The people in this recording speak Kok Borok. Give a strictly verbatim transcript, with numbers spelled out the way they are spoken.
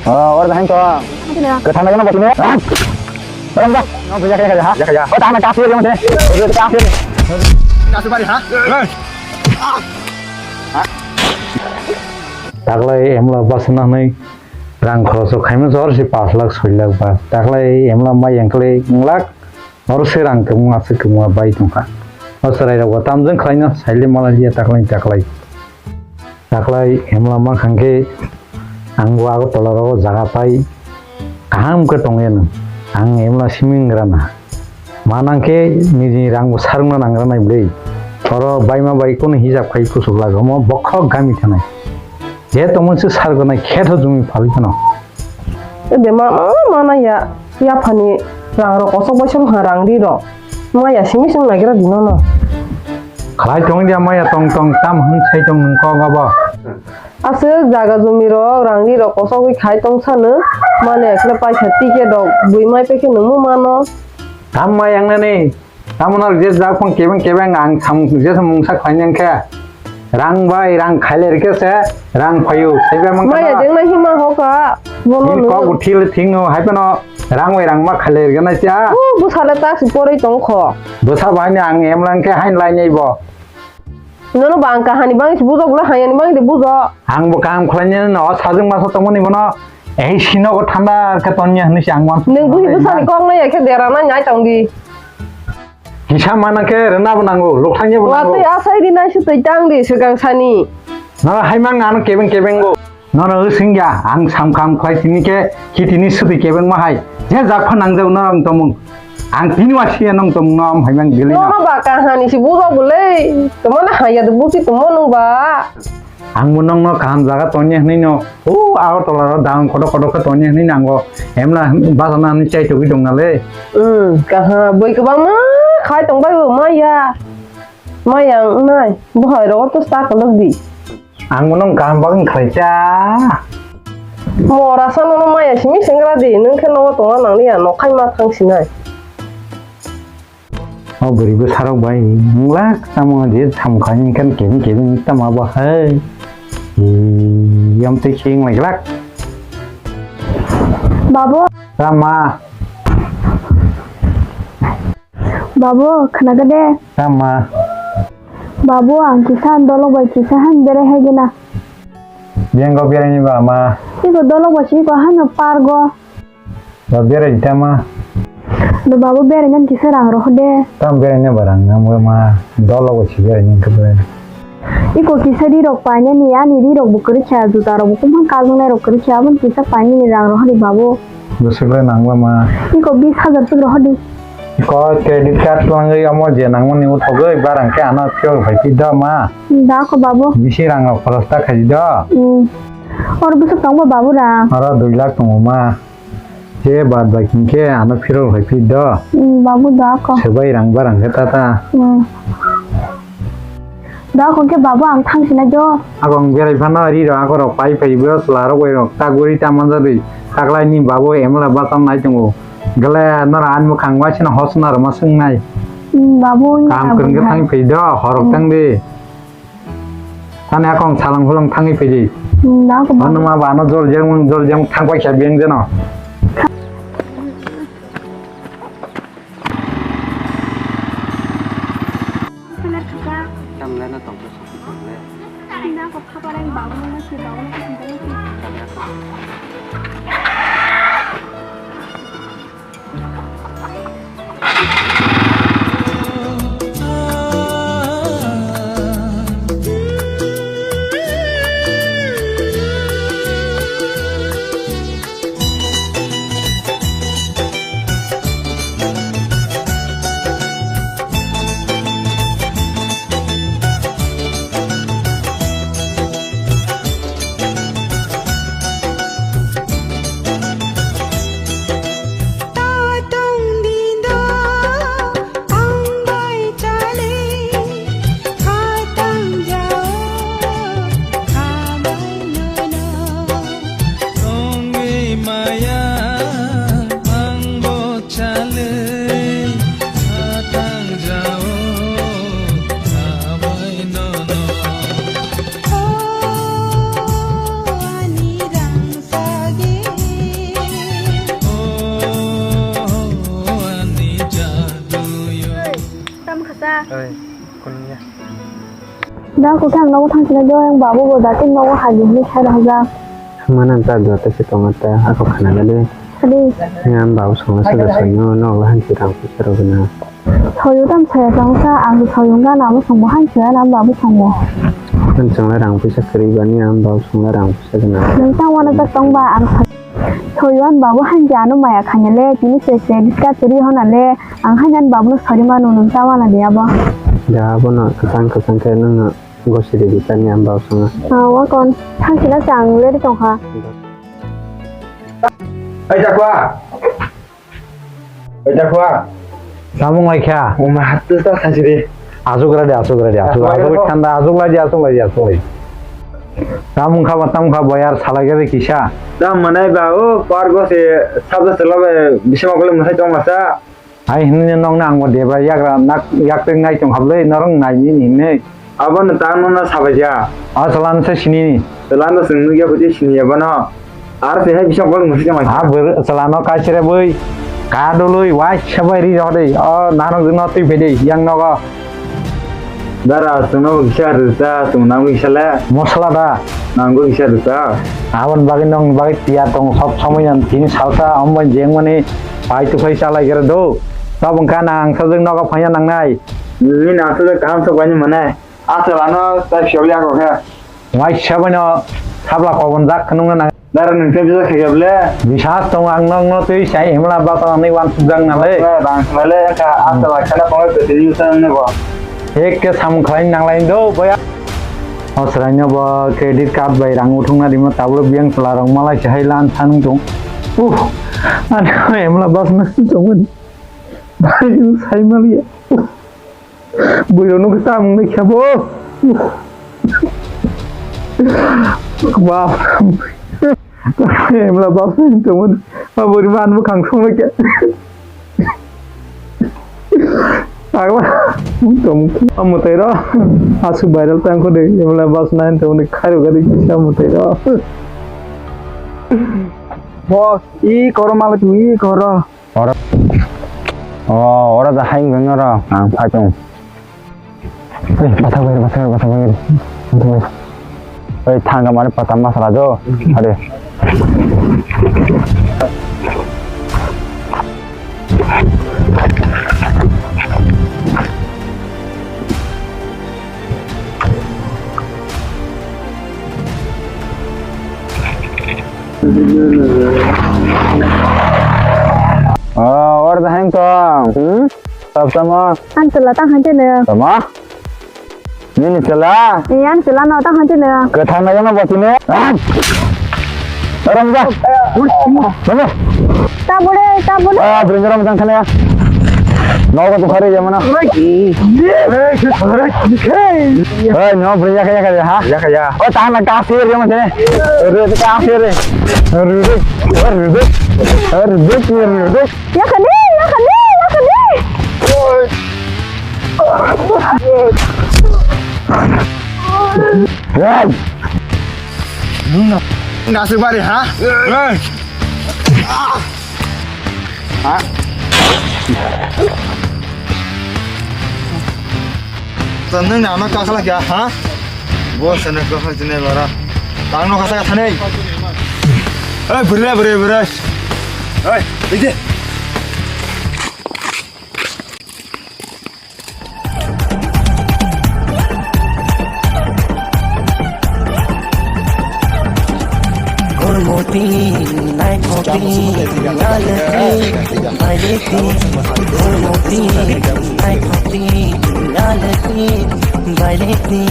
Oh, ora dah to. Ke thana kana botine. Orang dah. No, ya ya ya. Ya ya. Oh, thana kafe yang deh. Kafe. Kafe bari ha. Taklai emla bas na nai. Rang khoroksa khaima jor si pash lakh soi lakh ba. Taklai emla mai yang kle wng lakh. Oro se rang kwbangma aswk kwbangma bai tongkha. O chwrairokbo tamjwng khlaino saile malalia taklai taklai. Taklai emla mankha khe ang bo Agartala rogo jaga pai kaham khe tongya nw. Ang emla simi wngranw. Manang khe nijini rangbo sarwkna nangranai bwlwi. Oro baima bai kunu hisab khai kuchuk lagamo bokhok gami thanai. Je tongmani se sarwknai khetho jumi phalwi kheno. Ede ma, ma, mana ya, yaphani rang rok kosok bai song ha rang ri rok. Ma ya simi song nagira dino no. Khlai tong dia ma ya tong tong tam hwn sai tong nung kok abo. Aswk jaga jumi rok rang ri rok kosok wi khai tong sano. Mane ekhle paisa ticket rok bui mai pekhe nungmo mano. Tam ma yang nani. Tamoni je jak phang kebeng kebeng ang samung je mungsa khlainai khe rang bai rang khaile rikhe se rang phaio saiba mang. Maya jengna hima hoka bono. Nini kok uthil thingno hai phano rang bai rang ma khaile rikhe nai cha. O bwsale ta si poroi tong kho. Bwsa bai ni ang emlang khe hain lai nai bo. Nono bang kahani bang si bujo bwle hayani bang de bujo. Ang bo kaham khlainai no sajwk masa tongmani bono. Ei sino go thanda khe tonya hwnwi si ang wan. Nung buhi bwsani kok nai khe dera nai nai tong di. Kisa mana khe rwna bo nango, lukthangya bo nango. Watwi asai di nai swtwi tang di swkang sani. Noro hai mang ano kebeng kebeng go. Noro wsing ya, ang sam kam khlai sini khe khitini swtwi kebeng ma hai. Je jak pha nangjak noro ang tomung. Ang tini wa siya nong tomung no am hai mang gili na. Noro ba kahani si bujo bwle. Tomana haya de busi tomo nung ba. Ang bo nongno kaham jaga tongya hwnwi no, o Agartala ro dagon kotor kotor khe tongya hwnwi nango. Emla bachana hwnwi chai togwi tong nale. Hmm, kaham boi kwbangma khai tong bai bo maya. Maya wngnai, bohai rogo to sta kwlwk di. Ang bo nong kaham bagwi khlai cha. Mora sa nono maya simi sengra di, nung khe nogo tongna nang liya, nok khai ma thang sinai. O bwrwi bwsarok bai wng lak tamo je samung khai wng khe kebeng kebeng tamo bo hai. Yam twi khe wng lai glak. Babu. Tama. Babu, khna khe de. Tama. Babu, ang kisa dolok bai kisa han berai hai gina. Bengo berai ni ba ma. Iko dolok bai si iko hano pargo. Ba berai tama. Do babu berai nan kisa rang roh de. Tam berai na ba rang na mo ma dolo bo si berai ni khe berai. Iko kisa ri rok paina ni ani ri rok bo kwrwi kha juta rok bo kumhan kajong nai rok kwrwi kha abon kisa paina ni rang roh di babu. Bwswk le nang ba ma. Iko bis hajar suk roh di. Iko credit card langwi amo je nang mani uthogwi barang khe ano phiyok phai phi da ma. Da ko babu. Bisi rang rok khoros ta khai do. Hmm. Or bwswk tong ba babu rang. Aro dui lakh tongo ma. Je bad bai hinkhe ano phirok hai phi do. Hmm, babu da ko. Sebai rang barang khe tata. Hmm. Da ko khe babu ang thang sinai do. Ako ang berai phano ri rok ako rok pai phai bo chwla rok bai rok ta guri ta manjak ri. Taklai ni babu emla bacham nai tongo. Gale nora ani mukhang bai sino hosna rok ma swngnai. Hmm, babu. Kam kwrwng khe thang phai do horok tang di. Thani akong salang hulang thangwi phaidi. Hmm, da ko ba. Ano ma ba ano jol jeng jol jeng thang pai kha beng jeno. Tamle na tong ko sokti tamle. Da ko phaparai ba mo na si ba mo na si. Oi, kunya. Da ko khe ang nogo thang sina do, ang babu bo da tin nogo hagi hinwi sai rok jak. Mana ta do ta se tonga ta, ako khana ga de. Khadi. Ni ang babu songla sa da soi no, no la han si rang puisa rok na. Soyu tam saya tong sa, ang soyu ga na mo songbo han si na babu songbo. Kan chang la rang puisa kri ba ni ang babu songla rang puisa ga na. Nang ta wana ta tong ba ang. Soyuan babu hanjano maya khainale, tini se se diska turi honale, ang hanjan babuno sorry manu nung tawana de abo. Da abono kwchang kwchang khe nungno gosiri di tani ang bau sanga. Ah, wakon, thangkina chang leri tongkha. Ai jakwa. Ai jakwa. Samung laikha. Oma hatu ta sajiri. Asuk radi, asuk radi, asuk, asuk, asuk, asuk, thanda, asuk lai di, asuk lai di, asuk lai. Tamung kha ba, tamung kha ba, yar salai gari kisa. Tam manai ba, o, par go se, sabda sela ba, bisma kole musai tong masa. Ai, hinni nong na ang ba debra yagra, nak, yak teng ngai tong hablai, norong nai ni ni ne. Abo no tang no na sabai ja. A salan se sini ni. Salan no sing nugya buti sini ya bano. Ar se hai bisok bol musi jama. A bor chalano kaisere boi. Ka doloi wai sabai ri jodei. O nanok jino twi phedei yang nogo. Dara sungno kisa rita sung nang kisa le. Mosla da. Nang kisa rita. Abon bagwi nong bagwi tiya tong sob somoi yan tini salsa ombai jeng mani pai tu phai chalai gere do. Tabung ka nang sajeng nogo phanya nang nai. Ni nang sajeng kaham sok bani mane. Aswk ano tai phiyok ya kok khe. Waisa bai no sabla kobon jak nung na. Dara nung te bisa khe ble. Bisas tong ang nong no twi sai himla ba tong ni wan sujang na le. Bang na le ka aswk la khana pang ke tini sa ne bo. Ek ke sam khlai nang lai do boya. O srai no bo credit card bai rang uthung na rima tablo biang chwla rong malai se hai lan san tong. Uh. Ani himla bas na tong ni. Bai sai mali. Bwrwi rok no khe chamung nai khe bo. Bap. Emla bap nai tongmani. Ma bwrwi man bwkhang song nai khe. Agla. Tong. Amo tai ro. Asu viral tang kho de. Emla bap nai tongmani khairo gari kisa amo tai ro. Boss, i koro malik i koro. Oro, o, oro da hai wngwi oro ang phai tong. Ei, bathak bai, bathak bai, bathak bai, bathak bai. Ei, thangka mane pata masala jo. Are. Oh, oro da heng tong. Hmm? Sab sama. Ang chwla tang han chini. Sama? Nini chwla? Iya, ang chwla no tang han chini. Kwthang na jono botini. Ah! Orang da. Mama. Tabule, tabule. Ah, bring orang jang khana ya. Nogo tu khare ya mana? Hey, no, bring ya kaya kaya ha. Ya kaya. Oh, tahan kasir ya mana? Re kasir re. Re re. Re re. Re re. Yakhani, yakhani, yakhani. Hey! Nung na, ngasuk bari, ha? Hey! Ha? Tong nung na ma kakla kya, ha? Bo sana kakla jine bara. Tang no kasa kasa nei. Hey, bure, bure, bure. Hey, ide. Kormoti, naithokni, alekni, bailekni. Kormoti, naithokni, alekni, bailekni.